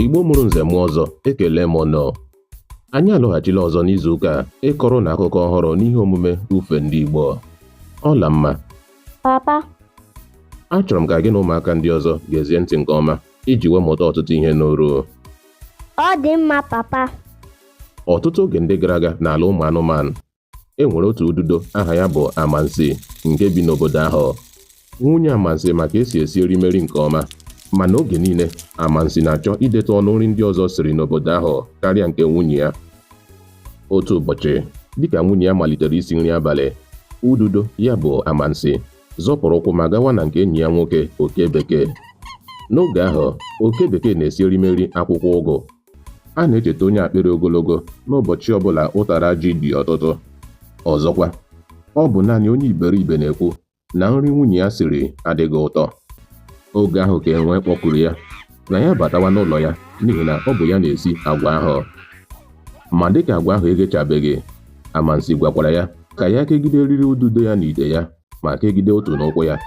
Igbo mụrụ nze mụọ ọzọ, ekele m ụnụ. Anyị alọghachila ọzọ n'izu ụka a ịkọrọ ụnụ akụkọ ọhụrụ n'ihe omume Ufe Ndị Igbo. Ọlamma, Papa, achọrọ m ka gị na ụmụaka ndị ọzọ gezie ntị nke ọma iji wee mụta ọtụtụ ihe n'oru. Ọ dị mma, papa. Ọtụtụ oge ndị gara aga n'ala ụmụ anụmanụ, e nwere otu ududo aha ya bụ Amansi nke bi n'obodo ahụ. Nwunye Amansi ma ka esi esi erimeri nke ọma, mana oge niile Amansi na-achọ idetụ ọnụ nri ndị ọzọ siri n'obodo ahụ karịa nke nwunye ya. Otu ụbọchị, dịka nwunye ya malitere isi nri abalị, ududo ya bụ Amansi zọpụrụ ụkwụ ma gawa na nke enyi ya nwoke Oke Bekee. N'oge ahụ, Oke Bekee na-esi erimeri akwụkwọ ụgụ. A na-echeta onye akpịrị ogologo n'ụbọchị ọbụla ụtara ji dị ọtụtụ. Ọzọkwa, ọ bụ naanị onye iberibe na-ekwu na nri nwunye ya siri adịghị ụtọ. Oge ahụ ka enwe kpọkuru ya na ya batawa n'ụlọ ya n'ihi na ọ bụ ya na-esi agwa ahụ. Ma dịka agwa ahụ eghechabeghị, Amansi gwakwara ya ka ya kegide eriri ududo ya n'ite ya ma kegide otu n'ụkwụ ya.